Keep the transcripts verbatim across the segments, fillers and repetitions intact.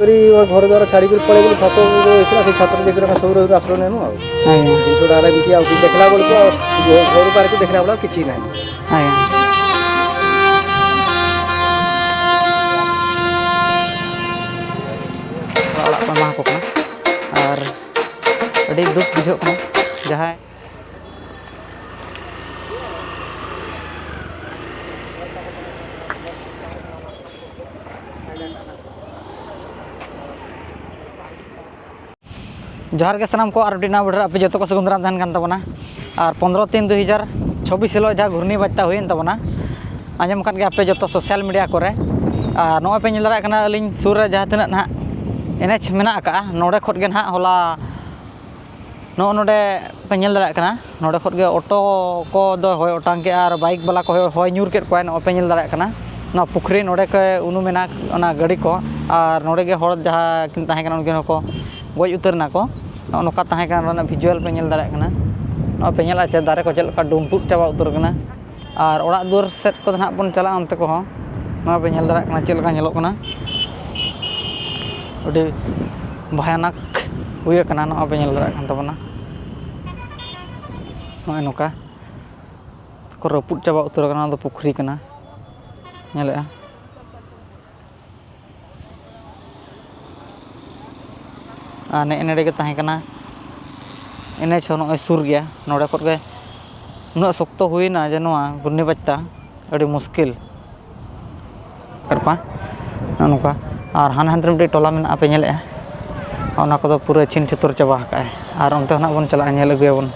ଏଇ ଘର ଦ୍ୱାର ଛାଡ଼ିକରି ପଳେଇଗଲୁ, ଛାତ ଉପରେ ରହିଥିଲା, ସେଇ ଛାତରେ ଯାଇକରି ଆମେ ସବୁ ରହିଲୁ, ଆଶ୍ରୟ ନେଲୁ ଆଉ। ଆଜ୍ଞା। ଜିନିଷଟା ଆମେ ଏମିତି ଆଉ କିଛି ଦେଖିଲା ବେଳକୁ ଆଉ ଘ-, ଘରକୁ ଆଣିକି ଦେଖିଲା ବେଳକୁ ଆଉ କିଛି ନାହିଁ। ଆଜ୍ଞା। ᱚᱲᱟᱜ ᱠᱚ ᱮᱢᱟ ᱠᱚ ᱠᱟᱱᱟ᱾ ᱟᱨ ᱟᱹᱰᱤ ᱫᱩᱠ ᱵᱩᱡᱷᱟᱹᱜ ᱠᱟᱱᱟ, ᱡᱟᱦᱟᱸᱭ ᱡᱚᱦᱟᱨ ᱜᱮ ᱥᱟᱱᱟᱢ ᱠᱚ, ᱟᱨ ᱢᱤᱫᱴᱤᱡ ᱱᱟᱣᱟ video ᱨᱮ ᱟᱯᱮ ᱡᱚᱛᱚ ᱠᱚ ᱥᱟᱹᱜᱩᱱ ᱫᱟᱨᱟᱢ ᱛᱟᱦᱮᱱ ᱠᱟᱱ ᱛᱟᱵᱚᱱᱟ᱾ ᱟᱨ ᱯᱚᱱᱨᱚ ᱛᱤᱱ ᱫᱩ ᱦᱟᱡᱟᱨ ᱪᱷᱚᱵᱵᱤᱥ ᱦᱤᱞᱳᱜ ᱡᱟᱦᱟᱸ ᱜᱷᱩᱨᱱᱤ ᱵᱟᱡᱽᱛᱟ ᱦᱩᱭᱮᱱ ᱛᱟᱵᱚᱱᱟ, ᱟᱸᱡᱚᱢ ᱟᱠᱟᱫ ᱜᱮᱭᱟ ᱯᱮ ᱡᱚᱛᱚ social media ᱠᱚᱨᱮ᱾ ᱟᱨ ᱱᱚᱜᱼᱚᱭ ᱯᱮ ᱧᱮᱞ ᱫᱟᱲᱮᱭᱟᱜ ᱠᱟᱱᱟ, ᱟᱹᱞᱤᱧ ᱥᱩᱨ ᱨᱮ ᱡᱟᱦᱟᱸ ᱛᱤᱱᱟᱹᱜ ᱱᱟᱦᱟᱜ ᱮᱱ ᱮᱭᱤᱪ ᱢᱮᱱᱟᱜ ᱟᱠᱟᱫᱼᱟ, ᱱᱚᱰᱮ ᱠᱷᱚᱱ ᱜᱮ ᱱᱟᱦᱟᱜ ᱦᱚᱞᱟ ᱱᱚᱜᱼᱚ ᱱᱚᱰᱮ ᱯᱮ ᱧᱮᱞ ᱫᱟᱲᱮᱭᱟᱜ ᱠᱟᱱᱟ, ᱱᱚᱰᱮ ᱠᱷᱚᱱ ᱜᱮ ᱚᱴᱳ ᱠᱚ ᱫᱚ ᱦᱚᱭ ᱚᱴᱟᱝ ᱠᱮᱫᱼᱟ ᱟᱨ ᱵᱟᱭᱤᱠ ᱵᱟᱞᱟ ᱠᱚ ᱦᱚᱭ, ᱦᱚᱭ ᱧᱩᱨ ᱠᱮᱫ ᱠᱚᱣᱟᱭ᱾ ᱱᱚᱜᱼᱚᱭ ᱯᱮ ᱧᱮᱞ ᱫᱟᱲᱮᱭᱟᱜ ᱠᱟᱱᱟ, ᱱᱚᱣᱟ ᱯᱩᱠᱷᱨᱤ ᱱᱚᱰᱮ ᱠᱚ ᱩᱱᱩᱢᱮᱱᱟ ᱚᱱᱟ ᱜᱟᱹᱰᱤ ᱠᱚ, ᱟᱨ ᱱᱚᱰᱮ ᱜᱮ ᱦᱚᱲ ᱡᱟᱦᱟᱸ ᱠᱤᱱ ᱛᱟᱦᱮᱸ ᱠᱟᱱᱟ ᱩᱱᱠᱤᱱ ᱦᱚᱸᱠᱚ ᱜᱚᱡ ᱩᱛᱟᱹᱨ ᱮᱱᱟ ᱠᱚ᱾ ᱱᱚᱜᱼᱚ ᱱᱚᱝᱠᱟ ᱛᱟᱦᱮᱸ ᱠᱟᱱᱟ ᱱᱚᱰᱮᱱᱟᱜ visual ᱯᱮ ᱧᱮᱞ ᱫᱟᱲᱮᱭᱟᱜ ᱠᱟᱱᱟ᱾ ᱱᱚᱜᱼᱚᱭ ᱯᱮ ᱧᱮᱞᱟ ᱪᱮ ᱫᱟᱨᱮ ᱠᱚ ᱪᱮᱫ ᱞᱮᱠᱟ ᱰᱩᱢᱵᱩᱜ ᱪᱟᱵᱟ ᱩᱛᱟᱹᱨ ᱠᱟᱱᱟ᱾ ᱟᱨ ᱚᱲᱟᱜ ᱫᱩᱣᱟᱹᱨ ᱥᱮᱫ ᱠᱚᱫᱚ ᱱᱟᱦᱟᱜ ᱵᱚᱱ ᱪᱟᱞᱟᱜᱼᱟ ᱚᱱᱛᱮ ᱠᱚᱦᱚᱸ᱾ ᱱᱚᱣᱟ ᱯᱮ ᱧᱮᱞ ᱫᱟᱲᱮᱭᱟᱜ ᱠᱟᱱᱟ ᱪᱮᱫ ᱞᱮᱠᱟ ᱧᱮᱞᱚᱜ ᱠᱟᱱᱟ, ᱟᱹᱰᱤ ᱵᱷᱚᱭᱟᱱᱚᱠ ᱦᱩᱭ ᱟᱠᱟᱱᱟ᱾ ᱱᱚᱣᱟ ᱯᱮ ᱧᱮᱞ ᱫᱟᱲᱮᱭᱟᱜ ᱠᱟᱱ ᱛᱟᱵᱚᱱᱟ, ᱱᱚᱜᱼᱚᱭ ᱱᱚᱝᱠᱟ ᱠᱚ ᱨᱟᱹᱯᱩᱫ ᱪᱟᱵᱟ ᱩᱛᱟᱹᱨ ᱟᱠᱟᱱᱟ᱾ ᱱᱚᱣᱟ ᱫᱚ ᱯᱩᱠᱷᱨᱤ ᱠᱟᱱᱟ, ᱧᱮᱞᱮᱜᱼᱟ᱾ ᱟᱨ ᱱᱮᱜᱼᱮ ᱱᱚᱰᱮ ᱜᱮ ᱛᱟᱦᱮᱸ ᱠᱟᱱᱟ ᱮᱱ ᱮᱭᱤᱪ ᱦᱚᱸ, ᱱᱚᱜᱼᱚᱭ ᱥᱩᱨ ᱜᱮᱭᱟ᱾ ᱱᱚᱰᱮ ᱠᱷᱚᱱ ᱜᱮ ᱩᱱᱟᱹᱜ ᱥᱚᱠᱛᱚ ᱦᱩᱭᱱᱟ ᱡᱮ ᱱᱚᱣᱟ ᱜᱷᱩᱨᱱᱤ ᱵᱟᱡᱽᱛᱟ ᱟᱹᱰᱤ ᱢᱩᱥᱠᱤᱞ᱾ ᱠᱟᱫ ᱠᱚᱣᱟ ᱱᱚᱜᱼᱚ ᱱᱚᱝᱠᱟ᱾ ᱟᱨ ᱦᱟᱱᱮ ᱦᱟᱱᱛᱮ ᱨᱮ ᱢᱤᱫᱴᱤᱡ ᱴᱚᱞᱟ ᱢᱮᱱᱟᱜᱼᱟ, ᱯᱮ ᱧᱮᱞᱮᱜᱼᱟ, ᱚᱱᱟ ᱠᱚᱫᱚ ᱯᱩᱨᱟᱹ ᱪᱷᱤᱱ ᱪᱷᱩᱛᱩᱨ ᱪᱟᱵᱟ ᱟᱠᱟᱫᱼᱟᱭ᱾ ᱟᱨ ᱚᱱᱛᱮ ᱦᱚᱸ ᱱᱟᱜ ᱵᱚᱱ ᱪᱟᱞᱟᱜᱼᱟ, ᱧᱮᱞ ᱟᱹᱜᱩᱭᱟᱵᱚᱱ᱾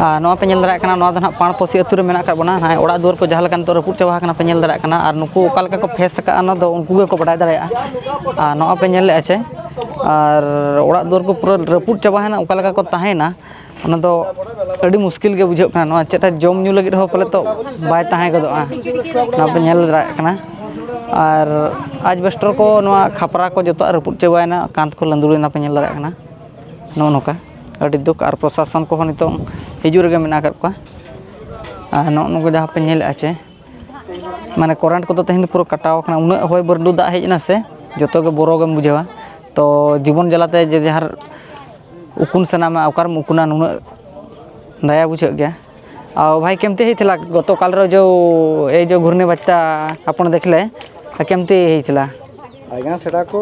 ᱟᱨ ᱱᱚᱣᱟ ᱯᱮ ᱧᱮᱞ ᱫᱟᱲᱮᱭᱟᱜ ᱠᱟᱱᱟ, ᱱᱚᱣᱟ ᱫᱚ ᱱᱟᱦᱟᱜ ᱯᱟᱲᱯᱚᱥᱤ ᱟᱹᱛᱩ ᱨᱮ ᱢᱮᱱᱟᱜ ᱟᱠᱟᱫ ᱵᱚᱱᱟ᱾ ᱱᱚᱜᱼᱚᱭ ᱚᱲᱟᱜ ᱫᱩᱣᱟᱹᱨ ᱠᱚ ᱡᱟᱦᱟᱸ ᱞᱮᱠᱟ ᱱᱤᱛᱚᱜ ᱨᱟᱹᱯᱩᱫ ᱪᱟᱵᱟ ᱟᱠᱟᱱᱟ ᱯᱮ ᱧᱮᱞ ᱫᱟᱲᱮᱭᱟᱜ ᱠᱟᱱᱟ, ᱟᱨ ᱱᱩᱠᱩ ᱚᱠᱟ ᱞᱮᱠᱟ ᱠᱚ ᱯᱷᱮᱥ ᱟᱠᱟᱫᱼᱟ, ᱚᱱᱟ ᱫᱚ ᱩᱱᱠᱩ ᱜᱮᱠᱚ ᱵᱟᱰᱟᱭ ᱫᱟᱲᱮᱭᱟᱜᱼᱟ᱾ ᱟᱨ ᱱᱚᱣᱟ ᱯᱮ ᱧᱮᱞ ᱞᱮᱫᱼᱟ ᱪᱮ, ᱟᱨ ᱚᱲᱟᱜ ᱫᱩᱣᱟᱹᱨ ᱠᱚ ᱯᱩᱨᱟᱹ ᱨᱟᱹᱯᱩᱫ ᱪᱟᱵᱟᱭᱮᱱᱟ, ᱚᱠᱟ ᱞᱮᱠᱟ ᱠᱚ ᱛᱟᱦᱮᱸᱭᱮᱱᱟ, ᱚᱱᱟ ᱫᱚ ᱟᱹᱰᱤ ᱢᱩᱥᱠᱤᱞ ᱜᱮ ᱵᱩᱡᱷᱟᱹᱜ ᱠᱟᱱᱟ᱾ ᱱᱚᱣᱟ ᱪᱮᱫ ᱡᱚᱢ ᱧᱩ ᱞᱟᱹᱜᱤᱫ ᱦᱚᱸ ᱯᱟᱞᱮ ᱛᱚ ᱵᱟᱭ ᱛᱟᱦᱮᱸ ᱜᱚᱫᱚᱜᱼᱟ᱾ ᱱᱚᱣᱟ ᱯᱮ ᱧᱮᱞ ᱫᱟᱲᱮᱭᱟᱜ ᱠᱟᱱᱟ᱾ ᱟᱨ ᱟᱡᱵᱮᱥᱴᱚᱨ ᱠᱚ, ᱱᱚᱣᱟ ᱠᱷᱟᱯᱨᱟ ᱠᱚ ᱡᱚᱛᱚᱣᱟᱜ ᱨᱟᱹᱯᱩᱫ ᱪᱟᱵᱟᱭᱮᱱᱟ, ᱠᱟᱸᱛ ᱠᱚ ᱞᱟᱸᱫᱩᱲᱮᱱᱟ, ᱯᱮ ᱧᱮᱞ ᱫᱟᱲᱮᱭᱟᱜ ᱠᱟᱱᱟ᱾ ᱱᱚᱜᱼᱚ ᱱᱚᱝᱠᱟ ᱟᱹᱰᱤ ᱫᱩᱠ, ᱟᱨ ᱯᱨᱚᱥᱟᱥᱚᱱ ᱠᱚᱦᱚᱸ ᱱᱤᱛᱚᱜ ᱦᱤᱡᱩᱜ ᱨᱮᱜᱮ ᱢᱮᱱᱟᱜ ᱟᱠᱟᱫ ᱠᱚᱣᱟ᱾ ᱟᱨ ᱱᱚᱜᱼᱚ ᱱᱚᱝᱠᱟ ᱡᱟᱦᱟᱸ ᱯᱮ ᱧᱮᱞᱮᱫᱼᱟ ᱪᱮ, ᱢᱟᱱᱮ ᱠᱚᱨᱮᱱᱴ ᱠᱚᱫᱚ ᱛᱮᱦᱮᱧ ᱫᱚ ᱯᱩᱨᱟᱹ ᱠᱟᱴᱟᱣ ᱟᱠᱟᱱᱟ, ᱩᱱᱟᱹᱜ ᱦᱚᱭ ᱵᱟᱹᱨᱰᱩ ᱫᱟᱜ ᱦᱮᱡ ᱮᱱᱟ ᱥᱮ, ᱡᱚᱛᱚ ᱜᱮ ᱵᱚᱨᱚ ᱜᱮᱢ ᱵᱩᱡᱷᱟᱹᱣᱟ᱾ ᱛᱚ ᱡᱤᱵᱚᱱ ᱡᱟᱞᱟᱛᱮ ᱡᱮ ᱡᱟᱦᱟᱨ ᱩᱠᱩᱱ ᱥᱟᱱᱟᱢᱟ, ᱚᱠᱟᱨᱮᱢ ᱩᱠᱩᱱᱟ, ᱱᱩᱱᱟᱹᱜ ᱫᱟᱭᱟ ᱵᱩᱡᱷᱟᱹᱜ ᱜᱮᱭᱟ᱾ ᱟᱨ ᱵᱷᱟᱭ, ᱠᱮᱢᱛᱤ ᱦᱮᱡ ᱛᱷᱤᱞᱟ ᱜᱚᱛᱚ ᱠᱟᱞ ᱨᱮ ᱡᱚ, ᱮᱭ ᱡᱚ ᱜᱷᱩᱨᱱᱤ ᱵᱟᱪᱪᱟ ଆପଣ ଦେଖିଲେ, କେମିତି ହେଇଥିଲା? ଆଜ୍ଞା, ସେଟାକୁ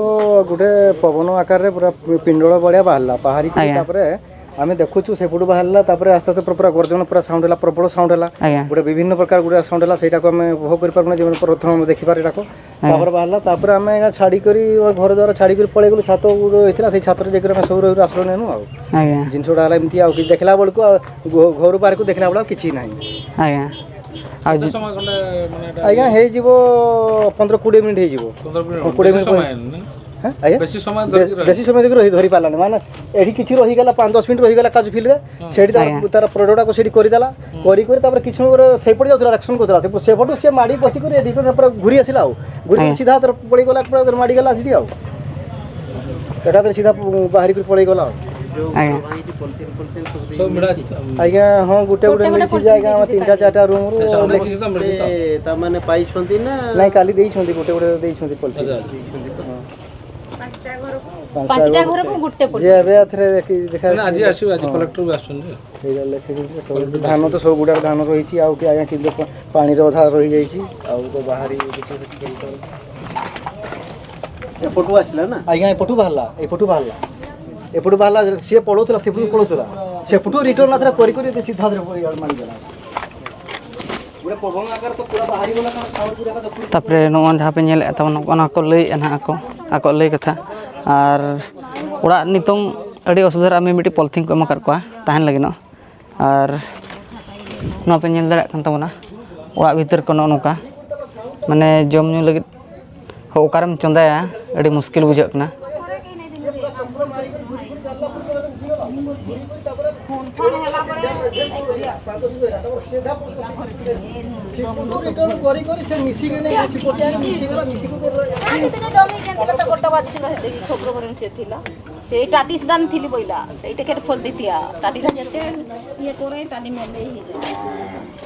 ଗୋଟେ ପବନ ଆକାରରେ ପୁରା ପିଣ୍ଡଳ ଭଳିଆ ବାହାରିଲା, ବାହାରିକି ଆଜ୍ଞା। ତାପରେ ଆମେ ଦେଖୁଛୁ ସେପଟୁ ବାହାରିଲା, ତାପରେ ଆସ୍ତେ ଆସ୍ତେ ପୁରା, ପୁରା ଗର୍ଜନ, ପୁରା ସାଉଣ୍ଡ ହେଲା, ପ୍ରବଳ ସାଉଣ୍ଡ ହେଲା। ଆଜ୍ଞା। ଗୋଟେ ବିଭିନ୍ନ ପ୍ରକାର ଗୋଟେ ସାଉଣ୍ଡ ହେଲା, ସେଇଟାକୁ ଆମେ ଉପଭୋଗ କରିପାରୁନା, ଯେମିତି ପ୍ରଥମ ଆମେ ଦେଖିପାରେ ଏଟାକୁ। ଆଜ୍ଞା। ତାପରେ ବାହାରିଲା, ତାପରେ ଆମେ ଆଜ୍ଞା ଛାଡ଼ିକରି, ଘର ଦ୍ୱାର ଛାଡ଼ିକରି ପଳେଇଗଲୁ, ଛାତ ଗୋଟେ ହେଇଥିଲା, ସେଇ ଛାତରେ ଯାଇକରି ଆମେ ସବୁ ରହିଲୁ, ଆଶ୍ରୟ ନେଲୁ ଆଉ। ଆଜ୍ଞା। ଜିନିଷ ଗୁଡ଼ା ହେଲା ଏମିତି ଆଉ, କିଛି ଦେଖିଲା ବେଳକୁ ଆଉ ଘ-, ଘରୁ ବାହାରକୁ ଦେଖିଲା ବେଳକୁ ଆଉ କିଛି ନାହିଁ। ଆଜ୍ଞା। ଆଉ କେତେ ଜି- ସମୟ ଖଣ୍ଡେ, ମାନେ, ଏଇଟା ଆଜ୍ଞା, ହେଇଯିବ ପନ୍ଦର କୋଡ଼ିଏ ମିନିଟ୍ ହେଇଯିବ। ପନ୍ଦର କୋଡ଼ିଏ ମିନିଟ୍, କୋଡ଼ିଏ ବେଶୀ ମିନିଟ୍ ସମୟ ପରେ। ହେଇନି। ହେଁ? ଆଜ୍ଞା? ବେଶୀ ସମୟ ବେ-, ଧରିକି ରହି- ବେଶୀ ସମୟ ଧରିକି ରହି, ଧରି ପାରିଲାନି। ମାନେ, ଏଠି କିଛି ରହିଗଲା, ପାଞ୍ଚ ଦଶ ମିନିଟ୍ ରହିଗଲା କାଜୁ ଫିଲ୍ଡରେ, ହଁ। ସେଇଠି ତାର, ଆଜ୍ଞା। ତାର ପ୍ରଡ଼କ୍ଟଟାକୁ ସେଇଠି କରିଦେଲା। ହୁଁ। କରି କରି ତାପରେ କିଛି ସମୟ ପରେ ସେଇପଟେ ଯାଉଥିଲା, ରିଆକ୍ସନ୍ କରୁଥିଲା। ସେ, ସେପଟୁ ସେ ମାଡ଼ି ବସିକରି ରିଟର୍ନ ପୁରା ଘୁରି ଆସିଲା ଆଉ। ଘୁରି ଆଜ୍ଞା। ସିଧା ତାର ପଡ଼ିଗଲା, ପୁରା ତାର ମାଡ଼ିଗଲା ସେଠି ଆଉ। ଏକାଥରେ ସିଧା ବାହାରିକରି ପଳେଇଗଲା ଆଉ। ଆଜ୍ଞା। ସବୁ ମିଳା ଅଛି ତ? ଆଜ୍ଞା, ହଁ, ଗୋଟେ ଗୋଟେ ଗୋଟେ ଗୋଟେ ମିଳିଛି ଯେ ଆଜ୍ଞା, ଆମ ପଲିଥିନ୍ ତିନିଟା ଚାରିଟା ରୁମ୍ରୁ। ଆଚ୍ଛା, ଅନେକ କିଛି ତ ମିଳିଛି ତ? ତାମାନେ ପାଇଛନ୍ତି ନା? ନାଇଁ, କାଲି ଦେଇଛନ୍ତି, ଗୋଟେ ଗୋଟେ ଦେଇଛନ୍ତି ପଲିଥିନ୍। ଆଚ୍ଛା, ଆଚ୍ଛା। ଦେଇଛନ୍ତି ତ। ହଁ। ପାଞ୍ଚଟା ଘରକୁ ପାଞ୍ଚଟା ପାଞ୍ଚଟା ଘରକୁ। ଘରକୁ ଗୋଟେ ପଲିଥିନ୍। ଯିଏ ଏବେ ଏଥିରେ ଦେଖି-, ଦେଖା ମାନେ ଆଜି ଆସିବ, ଆଜି ହଁ। କଲେକ୍ଟର ବି ଆସୁଛନ୍ତି। ସେଇଟା ଲେଖିଦେଇଛି। ଧାନ ତ ସବୁ ଗୁଡ଼ାକ ଧାନ ରହିଛି, ଆଉ କି ଆଜ୍ଞା, କିନ୍ତୁ ପାଣିରେ ଅଧା ରହିଯାଇଛି, ଆଉ ତ ବାହାରି କିଛି ଏପଟୁ ଆସିଲା ନା? ଆଜ୍ଞା, ଏପଟୁ ବାହାରିଲା, ଏପଟୁ ବାହାରିଲା, ଏପଟୁ ବାହାରିଲା। ସିଏ ପଳଉଥିଲା, ସେପଟୁ ପଳଉଥିଲା, ସେପଟୁ ରିଟର୍ନ ଆଉଥରେ କରି କରି ଏତେ ସିଧା ଆଉଥରେ ପଳେଇ ଇଆଡ଼େ ମାଡ଼ିଗଲା। ଗୋଟେ ପବନ ଆକାର ତ ପୁରା ବାହାରିଗଲା, ତାର ସାଉଣ୍ଡ ପୁରା ଏକା ଦେଖୁଛି। ᱛᱟᱯᱚᱨᱮ ᱱᱚᱜᱼᱚ ᱡᱟᱦᱟᱸ ᱯᱮ ᱧᱮᱞᱮᱫᱼᱟ ᱛᱟᱵᱚᱱ, ᱚᱱᱟ ᱠᱚ ᱞᱟᱹᱭᱮᱫᱼᱟ ᱱᱟᱦᱟᱜ ᱟᱠᱚ, ᱟᱠᱚᱣᱟᱜ ᱞᱟᱹᱭ ᱠᱟᱛᱷᱟ᱾ ᱟᱨ ᱚᱲᱟᱜ ᱱᱤᱛᱚᱝ ᱟᱹᱰᱤ ᱚᱥᱩᱵᱤᱫᱷᱟ ᱨᱮ, ᱟᱨ ᱢᱤᱫᱴᱤᱡ ᱯᱚᱞᱤᱛᱷᱤᱱ ᱠᱚ ᱮᱢ ᱟᱠᱟᱫ ᱠᱚᱣᱟ ᱛᱟᱦᱮᱱ ᱞᱟᱹᱜᱤᱫ᱾ ᱱᱚᱜᱼᱚ ᱟᱨ ᱱᱚᱣᱟ ᱯᱮ ᱧᱮᱞ ᱫᱟᱲᱮᱭᱟᱜ ᱠᱟᱱ ᱛᱟᱵᱚᱱᱟ, ᱚᱲᱟᱜ ᱵᱷᱤᱛᱤᱨ ᱠᱚ ᱱᱚᱜᱼᱚ ᱱᱚᱝᱠᱟ, ᱢᱟᱱᱮ ᱡᱚᱢ ᱧᱩ ᱞᱟᱹᱜᱤᱫ ᱦᱚᱸ ᱚᱠᱟᱨᱮᱢ ᱪᱚᱸᱫᱟᱭᱟ, ᱟᱹᱰᱤ ᱢᱩᱥᱠᱤᱞ ᱵᱩᱡᱷᱟᱹᱜ ᱠᱟᱱᱟ᱾ ସେ ଟାଟି ସୁଦ୍ଧା ନଥିଲି ବୋଇଲା, ସେଇଟା କେତେ ଫୋନ ଦେଇଥିଲା, ଟାଟି ଟା ଯେତେ ଇଏ କରେ, ଟାଟି ମେଲେଇ ହେଇଯାଏ।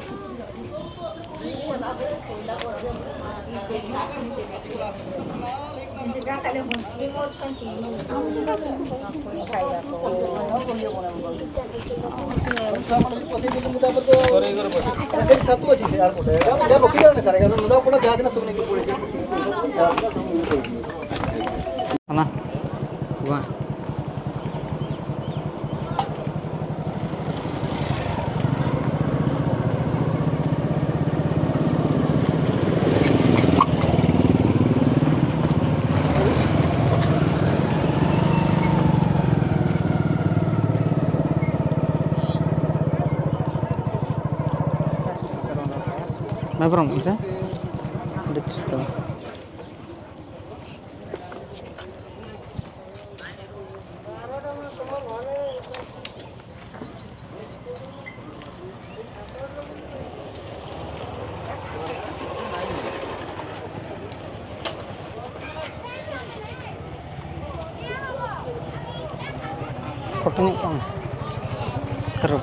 ଛାତୁ ଅଛି ସେ ଏୟାରପୋର୍ଟ, ଏଇଟା ରଖିଦେବେ ନା ସାର୍, ଏଇଟା ନୂଆ ପୋଡ଼ା ଯାହା ଦିନ ସବୁ ନେଇକି ପଳେଇଛି। ᱠᱟᱱᱟ᱾ ᱵᱟᱝ᱾ ᱵᱟᱭ ᱯᱟᱨᱚᱢᱚᱜ ᱠᱟᱱᱟ ᱥᱮ? ᱟᱹᱰᱤ ᱪᱤᱠᱟᱹ᱾ ᱠᱚᱴᱚᱱᱚᱜ ᱠᱟᱱᱟ᱾ ᱠᱟᱨᱚᱱ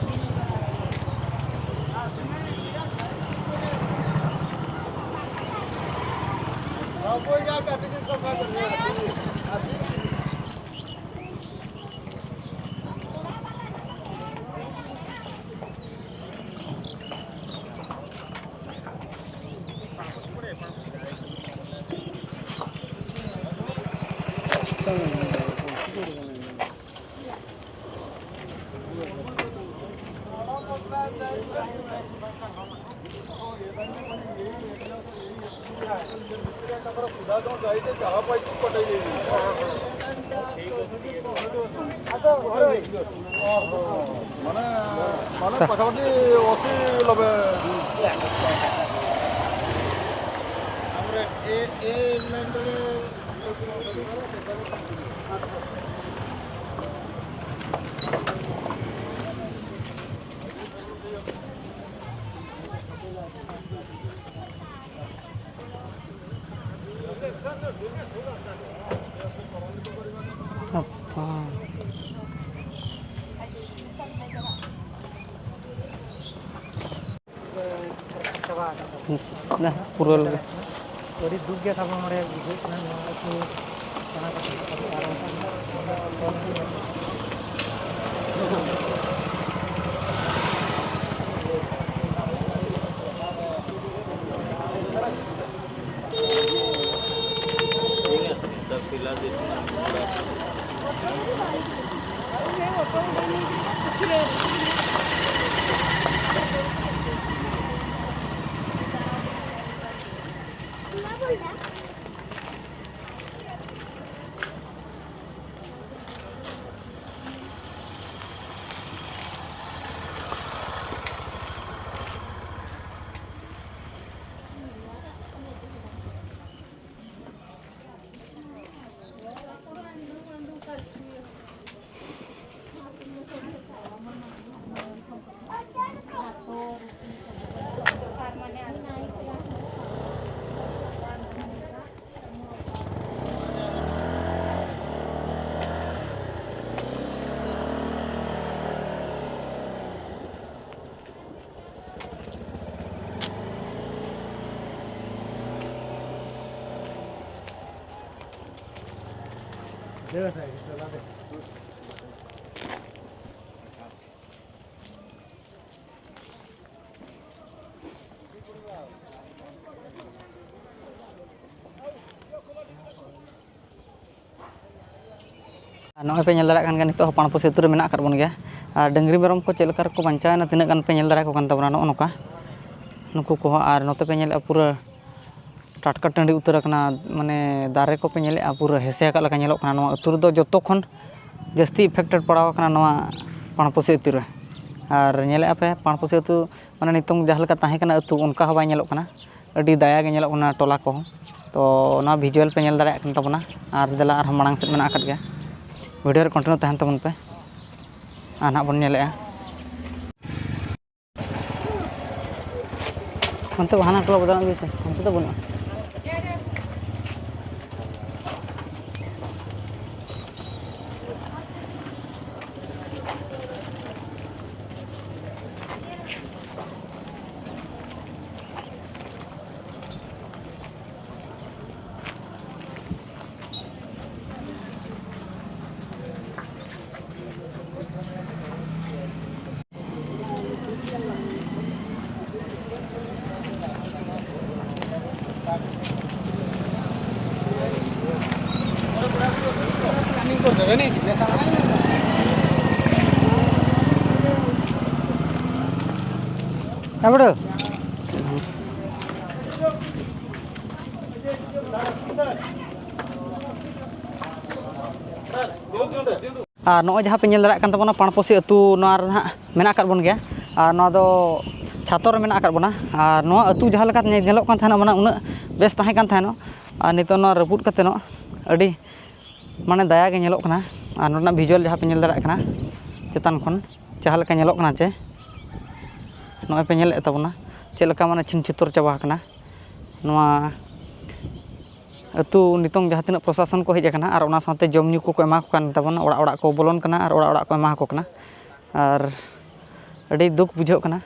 ᱢᱟᱱᱮ, ᱢᱟᱱᱮ ᱯᱟᱠᱷᱟᱯᱟᱠᱷᱤ ᱚᱥᱤ ᱞᱚᱵᱮ᱾ ᱵᱟᱯᱟ᱾ ᱯᱩᱨᱟᱹ ᱞᱮ ᱟᱹᱰᱤ ᱫᱩᱠ ᱜᱮ ᱛᱟᱵᱚ ᱱᱚᱰᱮ ᱵᱩᱡᱷᱟᱹᱜ ᱠᱟᱱᱟ, ᱱᱚᱣᱟ ᱟᱹᱛᱩ ᱥᱮᱬᱟ ᱠᱟᱛᱮ ᱟᱨ ᱚᱱᱠᱟ ᱟᱨ ᱱᱚᱜᱼᱚᱭ ᱯᱮ ᱧᱮᱞ ᱫᱟᱲᱮᱭᱟᱜ ᱠᱟᱱ ᱜᱮᱭᱟ, ᱱᱤᱛᱚᱜ ᱦᱚᱸ ᱯᱟᱲᱯᱩᱥᱤ ᱟᱹᱛᱩ ᱨᱮ ᱢᱮᱱᱟᱜ ᱟᱠᱟᱫ ᱵᱚᱱ ᱜᱮᱭᱟ᱾ ᱟᱨ ᱰᱟᱹᱝᱨᱤ ᱢᱮᱨᱚᱢ ᱠᱚ ᱪᱮᱫ ᱞᱮᱠᱟ ᱨᱮᱠᱚ ᱵᱟᱧᱪᱟᱣᱮᱱᱟ, ᱛᱤᱱᱟᱹᱜ ᱜᱟᱱ ᱯᱮ ᱧᱮᱞ ᱫᱟᱲᱮᱭᱟᱠᱚ ᱠᱟᱱ ᱛᱟᱵᱚᱱᱟ ᱱᱚᱜᱼᱚ ᱱᱚᱝᱠᱟ, ᱱᱩᱠᱩ ᱠᱚᱦᱚᱸ᱾ ᱟᱨ ᱱᱚᱛᱮ ᱯᱮ ᱧᱮᱞᱮᱫᱼᱟ, ᱯᱩᱨᱟᱹ ᱴᱟᱴᱠᱟ ᱴᱟᱺᱰᱤ ᱩᱛᱟᱹᱨ ᱟᱠᱟᱱᱟ, ᱢᱟᱱᱮ ᱫᱟᱨᱮ ᱠᱚᱯᱮ ᱧᱮᱞᱮᱫᱼᱟ, ᱯᱩᱨᱟᱹ ᱦᱮᱸᱥᱮ ᱟᱠᱟᱫ ᱞᱮᱠᱟ ᱧᱮᱞᱚᱜ ᱠᱟᱱᱟ᱾ ᱱᱚᱣᱟ ᱟᱹᱛᱩ ᱨᱮᱫᱚ ᱡᱚᱛᱚ ᱠᱷᱚᱱ ᱡᱟᱹᱥᱛᱤ ᱮᱯᱷᱮᱠᱴᱮᱰ ᱯᱟᱲᱟᱣ ᱟᱠᱟᱱᱟ ᱱᱚᱣᱟ ᱯᱟᱬᱯᱩᱥᱤ ᱟᱹᱛᱩ ᱨᱮ᱾ ᱟᱨ ᱧᱮᱞᱮᱫᱼᱟ ᱯᱮ, ᱯᱟᱬᱯᱩᱥᱤ ᱟᱹᱛᱩ ᱢᱟᱱᱮ ᱱᱤᱛᱚᱝ ᱡᱟᱦᱟᱸ ᱞᱮᱠᱟ ᱛᱟᱦᱮᱸ ᱠᱟᱱᱟ ᱟᱹᱛᱩ, ᱚᱱᱠᱟ ᱦᱚᱸ ᱵᱟᱭ ᱧᱮᱞᱚᱜ ᱠᱟᱱᱟ᱾ ᱟᱹᱰᱤ ᱫᱟᱭᱟ ᱜᱮ ᱧᱮᱞᱚᱜ ᱠᱟᱱᱟ ᱴᱚᱞᱟ ᱠᱚᱦᱚᱸ᱾ ᱛᱚ ᱚᱱᱟ ᱵᱷᱤᱡᱩᱣᱟᱞ ᱯᱮ ᱧᱮᱞ ᱫᱟᱲᱮᱭᱟᱜ ᱠᱟᱱ ᱛᱟᱵᱚᱱᱟ᱾ ᱟᱨ ᱫᱮᱞᱟ ᱟᱨᱦᱚᱸ ᱢᱟᱲᱟᱝ ᱥᱮᱫ ᱢᱮᱱᱟᱜ ᱟᱠᱟᱫ ᱜᱮᱭᱟ, ᱵᱷᱤᱰᱤᱭᱳ ᱨᱮ ᱠᱚᱱᱴᱤᱱᱤᱭᱩ ᱛᱟᱦᱮᱱ ᱛᱟᱵᱚᱱ ᱯᱮ᱾ ᱟᱨ ᱱᱟᱦᱟᱜ ᱵᱚᱱ ᱧᱮᱞᱮᱫᱼᱟ᱾ ᱚᱱᱛᱮ ᱦᱟᱱᱟ ᱴᱚᱞᱟ ᱵᱚᱫᱚᱞ ᱟᱹᱜᱩᱭ ᱥᱮ, ᱚᱱᱛᱮ ᱫᱚ ᱵᱟᱹᱱᱩᱜᱼᱟ᱾ ᱟᱨ ᱱᱚᱜᱼᱚᱭ ᱡᱟᱦᱟᱸ ᱯᱮ ᱧᱮᱞ ᱫᱟᱲᱮᱭᱟᱜ ᱠᱟᱱ ᱛᱟᱵᱚᱱᱟ, ᱯᱟᱬᱯᱚᱥᱤ ᱟᱹᱛᱩ, ᱱᱚᱣᱟ ᱨᱮ ᱱᱟᱦᱟᱜ ᱢᱮᱱᱟᱜ ᱟᱠᱟᱫ ᱵᱚᱱ ᱜᱮᱭᱟ᱾ ᱟᱨ ᱱᱚᱣᱟ ᱫᱚ ᱪᱷᱟᱛᱚ ᱨᱮ ᱢᱮᱱᱟᱜ ᱟᱠᱟᱫ ᱵᱚᱱᱟ᱾ ᱟᱨ ᱱᱚᱣᱟ ᱟᱹᱛᱩ ᱡᱟᱦᱟᱸ ᱞᱮᱠᱟ ᱧᱮᱞᱚᱜ ᱠᱟᱱ ᱛᱟᱦᱮᱱᱟ, ᱢᱟᱱᱮ ᱩᱱᱟᱹᱜ ᱵᱮᱥ ᱛᱟᱦᱮᱸ ᱠᱟᱱ ᱛᱟᱦᱮᱱᱚᱜ, ᱟᱨ ᱱᱤᱛᱚᱜ ᱱᱚᱣᱟ ᱨᱟᱹᱯᱩᱫ ᱠᱟᱛᱮ ᱱᱚᱜ ᱟᱹᱰᱤ ᱢᱟᱱᱮ ᱫᱟᱭᱟ ᱜᱮ ᱧᱮᱞᱚᱜ ᱠᱟᱱᱟ᱾ ᱟᱨ ᱱᱚᱰᱮᱱᱟᱜ ᱵᱷᱤᱡᱩᱣᱟᱞ ᱡᱟᱦᱟᱸ ᱯᱮ ᱧᱮᱞ ᱫᱟᱲᱮᱭᱟᱜ ᱠᱟᱱᱟ ᱪᱮᱛᱟᱱ ᱠᱷᱚᱱ, ᱡᱟᱦᱟᱸ ᱞᱮᱠᱟ ᱧᱮᱞᱚᱜ ᱠᱟᱱᱟ ᱪᱮ, ᱱᱚᱜᱼᱚᱭ ᱯᱮ ᱧᱮᱞᱮᱫ ᱛᱟᱵᱚᱱᱟ ᱪᱮᱫ ᱞᱮᱠᱟ ᱢᱟᱱᱮ ᱪᱷᱤᱱ ᱪᱷᱤᱛᱚᱨ ᱪᱟᱵᱟ ᱟᱠᱟᱱᱟ᱾ ᱱᱚᱣᱟ ᱟᱹᱛᱩ ᱱᱤᱛᱚᱝ ᱡᱟᱦᱟᱸ ᱛᱤᱱᱟᱹᱜ ᱯᱨᱚᱥᱟᱥᱚᱱ ᱠᱚ ᱦᱮᱡ ᱟᱠᱟᱱᱟ ᱟᱨ ᱚᱱᱟ ᱥᱟᱶᱛᱮ ᱡᱚᱢ ᱧᱩ ᱠᱚᱠᱚ ᱮᱢᱟ ᱠᱚ ᱠᱟᱱ ᱛᱟᱵᱚᱱᱟ, ᱚᱲᱟᱜ ᱚᱲᱟᱜ ᱠᱚ ᱵᱚᱞᱚᱱ ᱠᱟᱱᱟ ᱟᱨ ᱚᱲᱟᱜ ᱚᱲᱟᱜ ᱠᱚ ᱮᱢᱟ ᱠᱚ ᱠᱟᱱᱟ᱾ ᱟᱨ ᱟᱹᱰᱤ ᱫᱩᱠ ᱵᱩᱡᱷᱟᱹᱜ ᱠᱟᱱᱟ,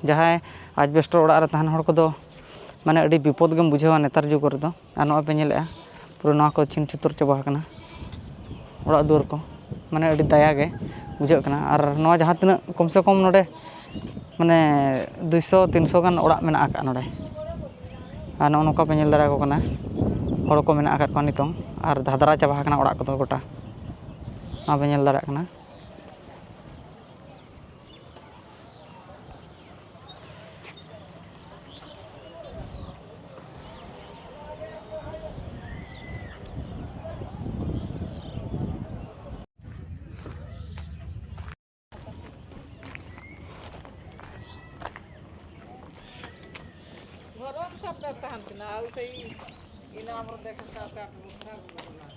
ᱡᱟᱦᱟᱸᱭ ᱟᱡᱵᱮᱥᱴᱚᱨ ᱚᱲᱟᱜ ᱨᱮ ᱛᱟᱦᱮᱱ ᱦᱚᱲ ᱠᱚᱫᱚ ᱢᱟᱱᱮ ᱟᱹᱰᱤ ᱵᱤᱯᱚᱫ ᱜᱮᱢ ᱵᱩᱡᱷᱟᱹᱣᱟ ᱱᱮᱛᱟᱨ ᱡᱩᱜᱽ ᱨᱮᱫᱚ᱾ ᱟᱨ ᱱᱚᱜᱼᱚᱭ ᱯᱮ ᱧᱮᱞᱮᱫᱼᱟ, ᱯᱩᱨᱟᱹ ᱱᱚᱣᱟ ᱠᱚ ᱪᱷᱤᱱ ᱪᱷᱤᱛᱚᱨ ᱪᱟᱵᱟ ᱟᱠᱟᱱᱟ, ᱚᱲᱟᱜ ᱫᱩᱣᱟᱹᱨ ᱠᱚ, ᱢᱟᱱᱮ ᱟᱹᱰᱤ ᱫᱟᱭᱟ ᱜᱮ ᱵᱩᱡᱷᱟᱹᱜ ᱠᱟᱱᱟ᱾ ᱟᱨ ᱱᱚᱣᱟ ᱡᱟᱦᱟᱸ ᱛᱤᱱᱟᱹᱜ ᱠᱚᱢ ᱥᱮ ᱠᱚᱢ ᱱᱚᱰᱮ ᱢᱟᱱᱮ ᱫᱩᱭᱥᱚ ᱛᱤᱱᱥᱚ ᱜᱟᱱ ᱚᱲᱟᱜ ᱢᱮᱱᱟᱜ ᱟᱠᱟᱫ ᱱᱚᱰᱮ᱾ ᱟᱨ ᱱᱚᱜᱼᱚ ᱱᱚᱝᱠᱟ ᱯᱮ ᱧᱮᱞ ᱫᱟᱲᱮᱭᱟᱠᱚ ᱠᱟᱱᱟ, ᱦᱚᱲ ᱠᱚ ᱢᱮᱱᱟᱜ ᱟᱠᱟᱫ ᱠᱚᱣᱟ ᱱᱤᱛᱚᱝ, ᱟᱨ ᱫᱷᱟᱫᱨᱟ ᱪᱟᱵᱟ ᱟᱠᱟᱱᱟ ᱚᱲᱟᱜ ᱠᱚᱫᱚ ᱜᱚᱴᱟ᱾ ᱱᱚᱣᱟ ᱯᱮ ᱧᱮᱞ ᱫᱟᱲᱮᱭᱟᱜ ᱠᱟᱱᱟ᱾ ᱥᱮᱱᱟ ᱟᱹᱣ ᱥᱮᱭ ᱤᱱᱟᱹ ᱟᱢᱨᱚ ᱫᱮᱠᱷᱟ ᱥᱟᱛ ᱟᱴ ᱵᱚᱪᱷᱚᱨ ᱦᱩᱭᱩᱜ ᱠᱟᱱᱟ᱾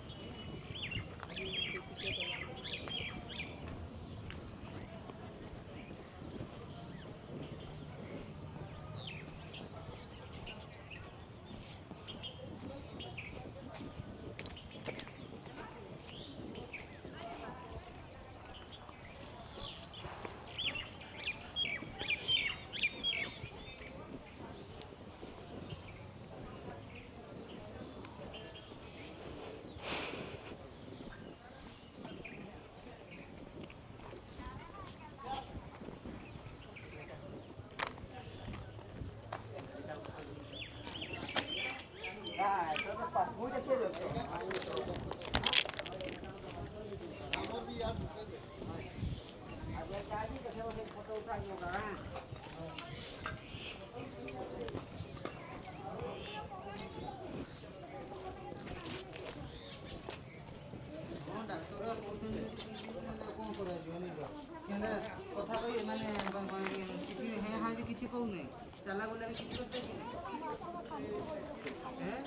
ᱰᱟᱠᱛᱚᱨ ᱠᱚ ᱠᱚ ᱠᱚᱨᱟᱣ ᱦᱚᱪᱚ ᱩᱱᱤ ᱫᱚ᱾ ᱢᱟᱱᱮ ᱠᱚᱛᱷᱟ ᱠᱚ ᱢᱟᱱᱮ ᱵᱟᱝ, ᱵᱟᱝ, ᱠᱤᱪᱷᱩ ᱦᱮᱸ ᱦᱟᱸ ᱜᱮ ᱠᱤᱪᱷᱩ ᱠᱚ ᱱᱮ ᱪᱟᱞᱟ ᱵᱚᱞᱮ ᱠᱤᱪᱷᱩ ᱠᱚ ᱛᱮ ᱦᱮᱸ᱾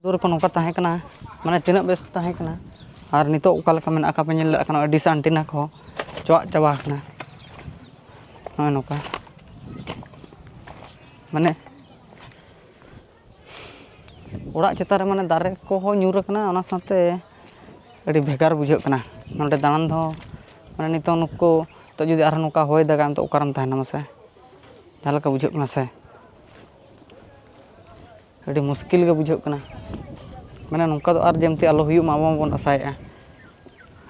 ᱫᱩᱣᱟᱹᱨ ᱠᱚ ᱱᱚᱝᱠᱟ ᱛᱟᱦᱮᱸ ᱠᱟᱱᱟ, ᱢᱟᱱᱮ ᱛᱤᱱᱟᱹᱜ ᱵᱮᱥ ᱛᱟᱦᱮᱸ ᱠᱟᱱᱟ, ᱟᱨ ᱱᱤᱛᱚᱜ ᱚᱠᱟ ᱞᱮᱠᱟ ᱢᱮᱱᱟᱜ ᱟᱠᱟᱫ ᱯᱮ ᱧᱮᱞ ᱫᱟᱲᱮᱭᱟᱜ ᱠᱟᱱᱟ, ᱰᱤᱥ ᱟᱱᱴᱮᱱᱟ ᱠᱚᱦᱚᱸ ᱪᱚᱣᱟᱜ ᱪᱟᱵᱟ ᱟᱠᱟᱱᱟ᱾ ᱱᱚᱜᱼᱚᱭ ᱱᱚᱝᱠᱟ, ᱢᱟᱱᱮ ᱚᱲᱟᱜ ᱪᱮᱛᱟᱱ ᱨᱮ ᱢᱟᱱᱮ ᱫᱟᱨᱮ ᱠᱚᱦᱚᱸ ᱧᱩᱨ ᱟᱠᱟᱱᱟ, ᱚᱱᱟ ᱥᱟᱶᱛᱮ ᱟᱹᱰᱤ ᱵᱷᱮᱜᱟᱨ ᱵᱩᱡᱷᱟᱹᱜ ᱠᱟᱱᱟ ᱱᱚᱰᱮ ᱫᱟᱬᱟᱱ ᱫᱚ᱾ ᱢᱟᱱᱮ ᱱᱤᱛᱚᱜ ᱱᱩᱠᱩ, ᱱᱤᱛᱚᱜ ᱡᱩᱫᱤ ᱟᱨᱦᱚᱸ ᱱᱚᱝᱠᱟ ᱦᱚᱭ ᱫᱟᱜᱟ, ᱱᱤᱛᱚᱜ ᱚᱠᱟᱨᱮᱢ ᱛᱟᱦᱮᱱᱟ ᱢᱟᱥᱮ? ᱡᱟᱦᱟᱸ ᱞᱮᱠᱟ ᱵᱩᱡᱷᱟᱹᱜ ᱠᱟᱱᱟ ᱥᱮ, ᱟᱹᱰᱤ ᱢᱩᱥᱠᱤᱞ ᱜᱮ ᱵᱩᱡᱷᱟᱹᱜ ᱠᱟᱱᱟ᱾ ᱢᱟᱱᱮ ᱱᱚᱝᱠᱟ ᱫᱚ ᱟᱨ ᱡᱮᱢᱛᱤ ᱟᱞᱚ ᱦᱩᱭᱩᱜ ᱢᱟ, ᱟᱵᱚ ᱢᱟᱵᱚᱱ ᱟᱥᱟᱭᱮᱫᱼᱟ᱾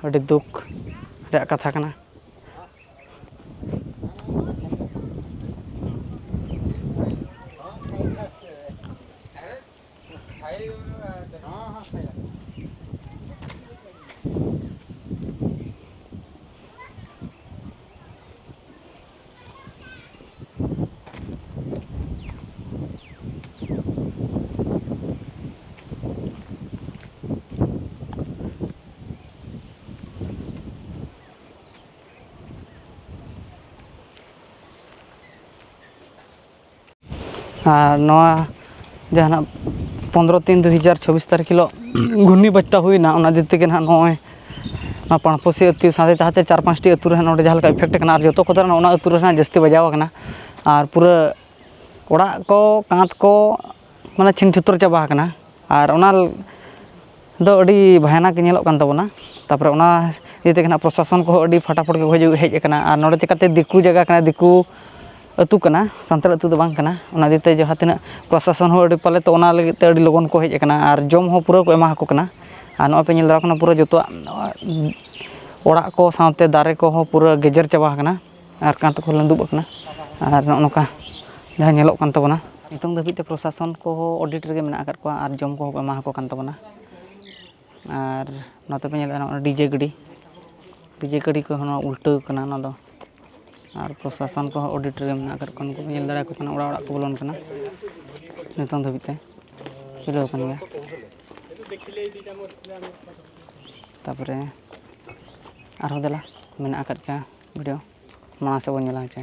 ᱟᱹᱰᱤ ᱫᱩᱠ ᱨᱮᱭᱟᱜ ᱠᱟᱛᱷᱟ ᱠᱟᱱᱟ᱾ ᱟᱨ ᱱᱚᱣᱟ ᱡᱟᱦᱟᱱᱟᱜ ᱯᱚᱱᱨᱚ ᱛᱤᱱ ᱫᱩ ᱦᱟᱡᱟᱨ ᱪᱷᱟᱵᱵᱤᱥ ᱛᱟᱹᱨᱤᱠᱷ ᱦᱤᱞᱳᱜ ᱜᱷᱩᱨᱱᱤ ᱵᱟᱡᱽᱛᱟ ᱦᱩᱭᱱᱟ, ᱚᱱᱟ ᱫᱤᱠ ᱛᱮᱜᱮ ᱱᱟᱦᱟᱜ ᱱᱚᱜᱼᱚᱭ ᱱᱚᱣᱟ ᱯᱟᱲᱯᱚᱥᱤ ᱟᱹᱛᱩ ᱥᱟᱶᱛᱮ ᱡᱟᱦᱟᱸᱛᱮ ᱪᱟᱨ ᱯᱟᱸᱪᱴᱤ ᱟᱹᱛᱩ ᱨᱮ ᱱᱚᱰᱮ ᱡᱟᱦᱟᱸ ᱞᱮᱠᱟ effect ᱠᱟᱱᱟ, ᱟᱨ ᱡᱚᱛᱚ ᱠᱷᱚᱱ ᱫᱚ ᱚᱱᱟ ᱟᱹᱛᱩ ᱨᱮ ᱱᱟᱦᱟᱜ ᱡᱟᱹᱥᱛᱤ ᱵᱟᱡᱟᱣ ᱟᱠᱟᱱᱟ᱾ ᱟᱨ ᱯᱩᱨᱟᱹ ᱚᱲᱟᱜ ᱠᱚ, ᱠᱟᱸᱛ ᱠᱚ ᱢᱟᱱᱮ ᱪᱷᱤᱱ ᱪᱷᱩᱛᱟᱹᱨ ᱪᱟᱵᱟ ᱟᱠᱟᱱᱟ᱾ ᱟᱨ ᱚᱱᱟ ᱫᱚ ᱟᱹᱰᱤ ᱵᱷᱟᱭᱟᱱᱟᱠ ᱧᱮᱞᱚᱜ ᱠᱟᱱ ᱛᱟᱵᱚᱱᱟ᱾ ᱛᱟᱨᱯᱚᱨᱮ ᱚᱱᱟ ᱤᱭᱟᱹ ᱛᱮᱜᱮ ᱱᱟᱦᱟᱜ ᱯᱨᱚᱥᱟᱥᱚᱱ ᱠᱚᱦᱚᱸ ᱟᱹᱰᱤ ᱯᱷᱟᱴᱟᱯᱷᱟᱴ ᱜᱮᱠᱚ ᱦᱤᱡᱩᱜ, ᱦᱮᱡ ᱟᱠᱟᱱᱟ᱾ ᱟᱨ ᱱᱚᱰᱮ ᱪᱤᱠᱟᱹᱛᱮ ᱫᱤᱠᱩ ᱡᱟᱭᱜᱟ ᱠᱟᱱᱟ, ᱫᱤᱠᱩ ᱟᱹᱛᱩ ᱠᱟᱱᱟ, ᱥᱟᱱᱛᱟᱲ ᱟᱹᱛᱩ ᱫᱚ ᱵᱟᱝ ᱠᱟᱱᱟ᱾ ᱚᱱᱟ ᱤᱫᱤ ᱛᱮ ᱡᱟᱦᱟᱸ ᱛᱤᱱᱟᱹᱜ ᱯᱨᱚᱥᱟᱥᱚᱱ ᱦᱚᱸ ᱟᱹᱰᱤ ᱯᱟᱞᱮ ᱛᱚ ᱚᱱᱟ ᱞᱟᱹᱜᱤᱫ ᱛᱮ ᱟᱹᱰᱤ ᱞᱚᱜᱚᱱ ᱠᱚ ᱦᱮᱡ ᱟᱠᱟᱱᱟ ᱟᱨ ᱡᱚᱢ ᱦᱚᱸ ᱯᱩᱨᱟᱹ ᱠᱚ ᱮᱢᱟ ᱟᱠᱚ ᱠᱟᱱᱟ᱾ ᱟᱨ ᱱᱚᱜᱼᱚᱭ ᱯᱮ ᱧᱮᱞ ᱫᱟᱲᱮᱭᱟᱜ ᱠᱟᱱᱟ, ᱯᱩᱨᱟᱹ ᱡᱚᱛᱚᱣᱟᱜ ᱚᱲᱟᱜ ᱠᱚ ᱥᱟᱶᱛᱮ ᱫᱟᱨᱮ ᱠᱚᱦᱚᱸ ᱯᱩᱨᱟᱹ ᱜᱮᱡᱮᱨ ᱪᱟᱵᱟ ᱟᱠᱟᱱᱟ᱾ ᱟᱨ ᱠᱟᱸᱛ ᱠᱚ ᱞᱟᱹᱫᱩᱵ ᱟᱠᱟᱱᱟ᱾ ᱟᱨ ᱱᱚᱜᱼᱚ ᱱᱚᱝᱠᱟ ᱡᱟᱦᱟᱸ ᱧᱮᱞᱚᱜ ᱠᱟᱱ ᱛᱟᱵᱚᱱᱟ, ᱱᱤᱛᱚᱝ ᱫᱷᱟᱹᱵᱤᱡ ᱛᱮ ᱯᱨᱚᱥᱟᱥᱚᱱ ᱠᱚᱦᱚᱸ audit ᱨᱮᱜᱮ ᱢᱮᱱᱟᱜ ᱟᱠᱟᱫ ᱠᱚᱣᱟ ᱟᱨ ᱡᱚᱢ ᱠᱚᱦᱚᱸ ᱠᱚ ᱮᱢᱟ ᱟᱠᱚ ᱠᱟᱱ ᱛᱟᱵᱚᱱᱟ᱾ ᱟᱨ ᱱᱚᱛᱮ ᱯᱮ ᱧᱮᱞᱮᱫᱼᱟ, ᱱᱚᱜᱼᱚᱭ DJ ᱜᱟᱹᱰᱤ, DJ ᱜᱟᱹᱰᱤ ᱠᱚᱦᱚᱸ ᱱᱚᱣᱟ ᱩᱞᱴᱟᱹᱣ ᱠᱟᱱᱟ ᱱᱚᱣᱟ ᱫᱚ᱾ ᱟᱨ ᱯᱨᱚᱥᱟᱥᱚᱱ ᱠᱚᱦᱚᱸ audit ᱨᱮᱜᱮ ᱢᱮᱱᱟᱜ ᱟᱠᱟᱫ ᱠᱚᱣᱟ, ᱩᱱᱠᱩ ᱯᱮ ᱧᱮᱞ ᱫᱟᱲᱮᱭᱟᱠᱚ ᱠᱟᱱᱟ, ᱚᱲᱟᱜ ᱚᱲᱟᱜ ᱠᱚ ᱵᱚᱞᱚᱱ ᱠᱟᱱᱟ᱾ ᱱᱤᱛᱚᱝ ᱫᱷᱟᱹᱵᱤᱡ ᱛᱮ ᱪᱟᱹᱞᱩ ᱟᱠᱟᱱ ᱜᱮᱭᱟ᱾ ᱛᱟᱨᱯᱚᱨᱮ ᱟᱨᱦᱚᱸ ᱫᱮᱞᱟ, ᱢᱮᱱᱟᱜ ᱟᱠᱟᱫ ᱜᱮᱭᱟ video, ᱢᱟᱲᱟᱝ ᱥᱮᱫ ᱵᱚᱱ ᱧᱮᱞᱟ ᱦᱮᱸ ᱪᱮ᱾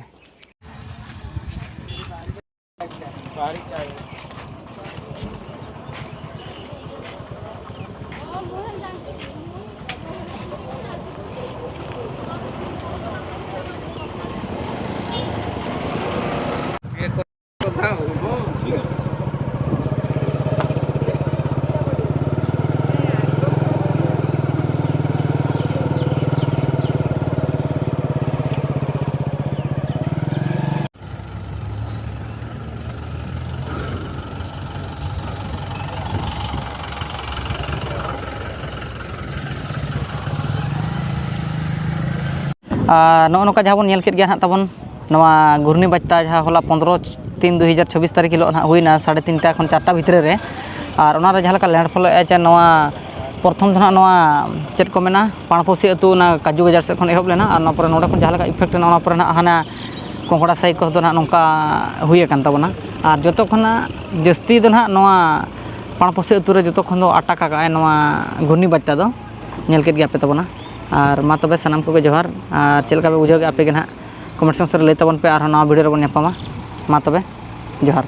ᱟᱨ ᱱᱚᱜᱼᱚ ᱱᱚᱝᱠᱟ ᱡᱟᱦᱟᱸ ᱵᱚᱱ ᱧᱮᱞ ᱠᱮᱫ ᱜᱮᱭᱟ ᱱᱟᱦᱟᱜ ᱛᱟᱵᱚᱱ, ᱱᱚᱣᱟ ᱜᱷᱩᱨᱱᱤ ᱵᱟᱡᱽᱛᱟ ᱡᱟᱦᱟᱸ ᱦᱚᱞᱟ ᱯᱚᱱᱨᱚ ᱛᱤᱱ ᱫᱩ ᱦᱟᱡᱟᱨ ᱪᱷᱟᱵᱵᱤᱥ ᱛᱟᱹᱨᱤᱠᱷ ᱦᱤᱞᱳᱜ ᱱᱟᱦᱟᱜ ᱦᱩᱭᱱᱟ, ᱥᱟᱲᱮ ᱛᱤᱱᱴᱟ ᱠᱷᱚᱱ ᱪᱟᱨᱴᱟ ᱵᱷᱤᱛᱨᱤ ᱨᱮ᱾ ᱟᱨ ᱚᱱᱟᱨᱮ ᱡᱟᱦᱟᱸ ᱞᱮᱠᱟ ᱞᱮᱱᱰᱯᱷᱚᱞ ᱮᱫᱼᱟ, ᱪᱮ ᱱᱚᱣᱟ ᱯᱨᱚᱛᱷᱚᱢ ᱫᱚ ᱱᱟᱦᱟᱜ ᱱᱚᱣᱟ ᱪᱮᱫ ᱠᱚ ᱢᱮᱱᱟ, ᱯᱟᱲᱯᱩᱥᱤ ᱟᱹᱛᱩ ᱚᱱᱟ ᱠᱟᱡᱩ ᱜᱟᱡᱟᱲ ᱥᱮᱫ ᱠᱷᱚᱱ ᱮᱦᱚᱵ ᱞᱮᱱᱟ, ᱟᱨ ᱚᱱᱟ ᱯᱚᱨᱮ ᱱᱚᱰᱮ ᱠᱷᱚᱱ ᱡᱟᱦᱟᱸ ᱞᱮᱠᱟ ᱤᱯᱷᱮᱠᱴ ᱮᱱᱟ, ᱚᱱᱟ ᱯᱚᱨᱮ ᱱᱟᱦᱟᱜ ᱦᱟᱱᱟ ᱠᱚᱝᱠᱚᱲᱟ ᱥᱟᱭᱤᱰ ᱠᱚ ᱫᱚ ᱱᱟᱦᱟᱜ ᱱᱚᱝᱠᱟ ᱦᱩᱭ ᱟᱠᱟᱱ ᱛᱟᱵᱚᱱᱟ᱾ ᱟᱨ ᱡᱚᱛᱚ ᱠᱷᱚᱱᱟᱜ ᱡᱟᱹᱥᱛᱤ ᱫᱚ ᱱᱟᱦᱟᱜ ᱱᱚᱣᱟ ᱯᱟᱲᱯᱩᱥᱤ ᱟᱹᱛᱩ ᱨᱮ ᱡᱚᱛᱚ ᱠᱷᱚᱱ ᱫᱚ ᱟᱴᱟᱠ ᱟᱠᱟᱫᱼᱟᱭ ᱱᱚᱣᱟ ᱜᱷᱩᱨᱱᱤ ᱵᱟᱡᱽᱛᱟ ᱫᱚ᱾ ᱧᱮᱞ ᱠᱮᱫ ᱜᱮᱭᱟ ᱯᱮ ᱛᱟᱵᱚᱱᱟ᱾ ᱟᱨ ᱢᱟ ᱛᱚᱵᱮ ᱥᱟᱱᱟᱢ ᱠᱚᱜᱮ ᱡᱚᱦᱟᱨ, ᱟᱨ ᱪᱮᱫ ᱞᱮᱠᱟ ᱯᱮ ᱵᱩᱡᱷᱟᱹᱣ ᱠᱮᱫᱼᱟ ᱟᱯᱮ ᱜᱮ ᱱᱟᱦᱟᱜ ᱠᱚᱢᱮᱱᱴ ᱥᱮᱠᱥᱚᱱ ᱨᱮ ᱞᱟᱹᱭ ᱛᱟᱵᱚᱱ ᱯᱮ, ᱟᱨᱦᱚᱸ ᱱᱟᱣᱟ ᱵᱷᱤᱰᱤᱭᱳ ᱨᱮᱵᱚᱱ ᱧᱟᱯᱟᱢᱟ᱾ ᱢᱟ ᱛᱚᱵᱮ ᱡᱚᱦᱟᱨ᱾